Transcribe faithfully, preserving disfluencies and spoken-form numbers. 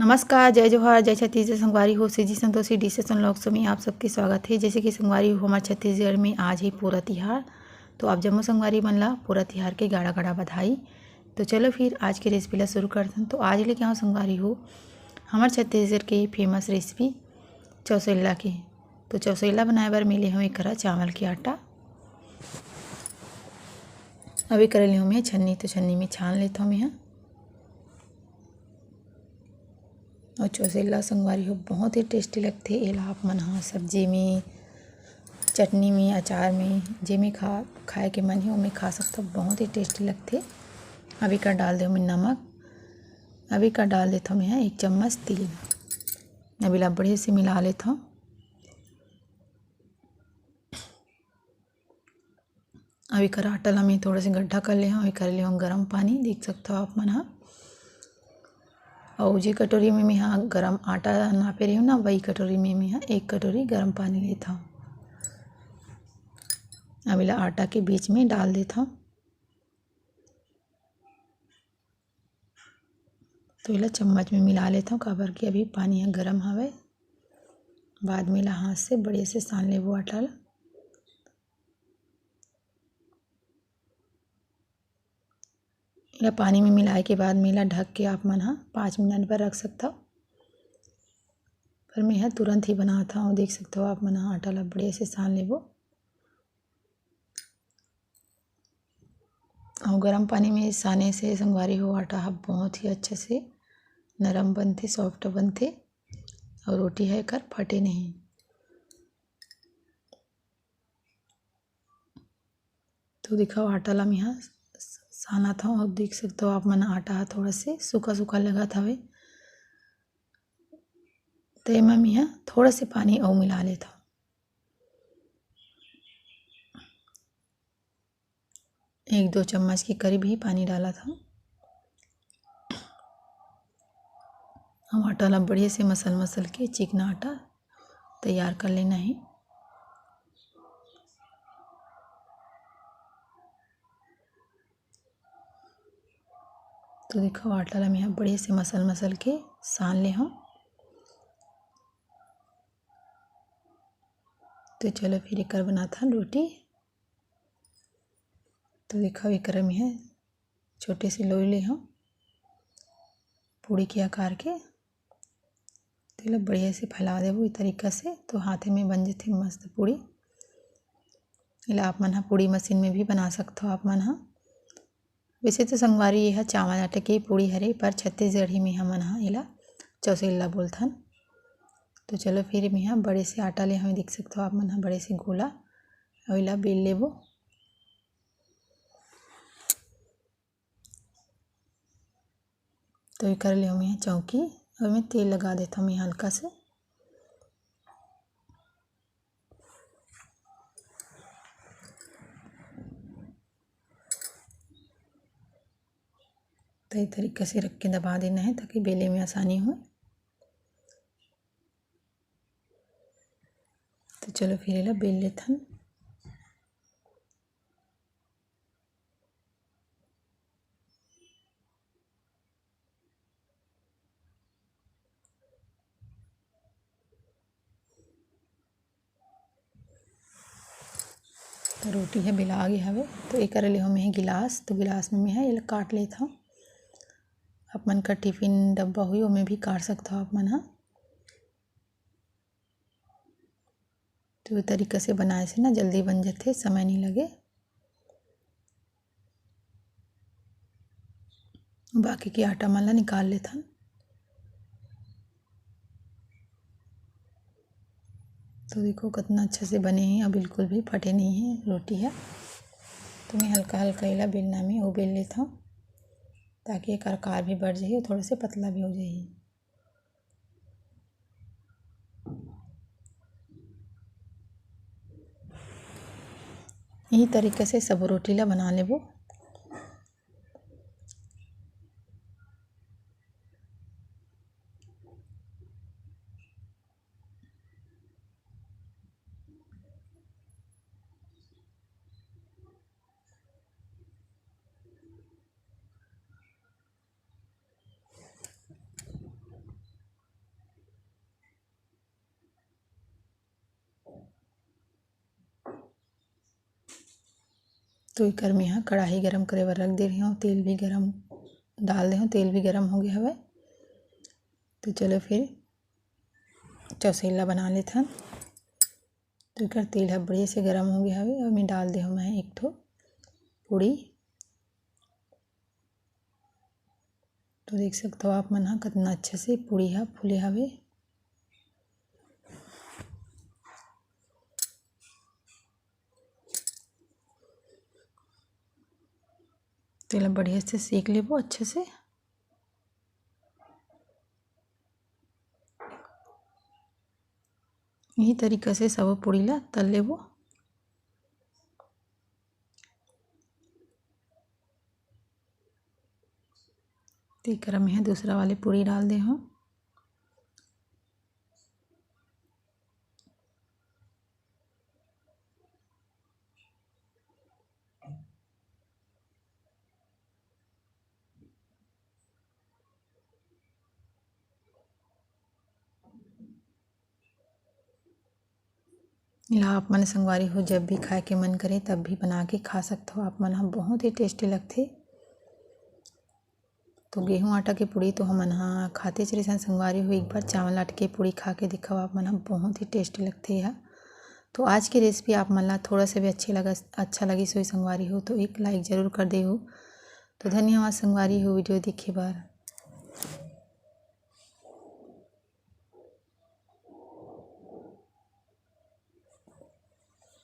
नमस्कार, जय जोहार, जय छत्तीसगढ़ संगवारी हो। CG Santoshi dishes and vlogs में आप सबके स्वागत है। जैसे कि संगवारी हो, हमारे छत्तीसगढ़ में आज है पोरा तिहार, तो आप जम्मो संगवारी मन ला पोरा तिहार के गाड़ा गाड़ा बधाई। तो चलो फिर आज के रेसिपी ला शुरू करथन। तो आज लेके आए हों संगवारी हो, हमारे छत्तीसगढ़ के फेमस रेसिपी चौसेला के। तो चौसेला बनाए बर मैं ले हों एक करा चावल के आटा। अब एकरा ले हों मैं छन्नी, तो छन्नी में छान लेथों मैं ह। अउ चौसेला संगवारी हो बहुत ही टेस्टी लगथे। एला आप मन ह सब्जी में, चटनी में, अचार में, जेमे खा, खाए के मन हे ओमे खा सकथव। बहुत ही टेस्टी लगथे। अब एकर डाल देहूँ मैं नमक। अब एकर डाल देथों मैं ह एक चम्मच तिल। अब एला बढ़िया से मिला लेथों। अब एकर आटा ला मैं थोड़ा से गड्ढा कर ले हूँ। एकर ले हूँ गरम पानी, देख सकथव आप मन ह। अउ जे कटोरी में मैं ह गरम आटा नापे रही हूँ ना, वही कटोरी में मैं ह एक कटोरी गरम पानी लेथव। अब एला आटा के बीच में डाल देथव। तो एला चम्मच में मिला लेथव, काबर कि अभी पानी ह गरम हवय। बाद में एला हाथ से बढ़िया से सान लेबो आटा ला। एला पानी में मिलाए के बाद में एला ढक के आप मन ह पाँच मिनट बर रख सकथव। पर मैं ह तुरंत ही बनात हव। देख सकथव आप मन ह आटा ला बढ़िया से सान लेबो। अउ गरम पानी में साने से संगवारी हो आटा ह बहुत ही अच्छा से नरम बनथे, सॉफ्ट बनथे अउ रोटी ह एकर फटे नहीं। तो देखव आटा ला मैं ह सानत हव अउ देख सकथव आप मन आटा ह थोड़ा से सूखा सूखा लगत हवे। तो एमा मैं ह थोड़ा से पानी अउ मिला लेथव। एक दो चम्मच के करीब ही पानी डालत हव। हम आटा ला बढ़िया से मसल मसल के चिकना आटा तैयार कर लेना हे। तो देखव आटा ला मैं ह बढ़िया से मसल मसल के सान ले हव। तो चलो फिर एकर बनाथन रोटी। तो देखव एकर में ह छोटे से लोई ले हव पूड़ी के आकार के। तेला बढ़िया से फैला देबो ए तरीका से, तो हाथे में बन जथे मस्त पूड़ी। एला आप मन ह पूड़ी मशीन में भी बना सकथव आप मन ह। वैसे तो संगवारी ये ह चावल आटा के पूड़ी हरे, पर छत्तीसगढ़ी में हमन ह एला चौसेला बोलथन। तो चलो फिर मैं ह बड़े से आटा ले हवे, देख सकथव आप मन ह बड़े से गोला, अउ एला बेल लेबो। तो एकर ले हवे चौकी, अउ मैं तेल लगा देथव मैं हल्का से। तो ये तरीका से रख के दबा देना है ताकि बेले में आसानी हो। तो चलो फिर एला बेल लेथन। तो रोटी ह बेला गे हवे, तो एकर ले हवे गिलास, तो गिलास में मैं ह एला काट लेत हव। आप मन का टिफिन डब्बा होही, ओमे भी काट सकथव आप मन ह। तो ये तरीका से बनाए से ना जल्दी बन जथे, समय नहीं लगे। बाकी के आटा मन ला निकाल लेथन। तो देखो कितना अच्छा से बने हे, अब बिल्कुल भी फटे नहीं है रोटी ह। तो मैं हल्का हल्का एला बेलना में वो बेल लेथव, ताकि एकर आकार भी बढ़ जाही और थोड़ा से पतला भी हो जाही। यही तरीका से सब रोटी ला बना लेबो। तो एकर में यहाँ कढ़ाई गरम करे बर रख दे रही हूँ, तेल भी गरम डाल दे हूँ, तेल भी गरम हो गया हवे। तो चलो फिर चौसेला बना लेथन। तो एकर तेल ह बढ़िया से गरम हो गया हवे और मैं डाल दे हूँ मैं एक ठो पूड़ी। तो देख सकते हो आप मन ह कितना अच्छे से पूड़ी ह फूले हवे। तेला बढ़िया से सेक लेबो अच्छे से। यही तरीका से सबो पूड़ी ला तल लेबो। तेकर में दूसरा वाले पूड़ी डाल दे हूँ। ला आप मन संगवारी हो जब भी खाए के मन करे तब भी बना के खा सकत हो आप मन ह, बहुत ही टेस्टी लगथे। तो गेहूं आटा के पूड़ी तो हमन ह खातेच रहिसन संगवारी हो, एक बार चावल आटा के पूड़ी खा के देखव आप मन ह, बहुत ही टेस्टी लगथे यह। तो आज की रेसिपी आप मन ला थोड़ा सा भी अच्छे लगा, अच्छा लगिस होही संगवारी हो तो एक लाइक जरूर कर देहू। तो धन्यवाद संगवारी हो वीडियो देखे बर।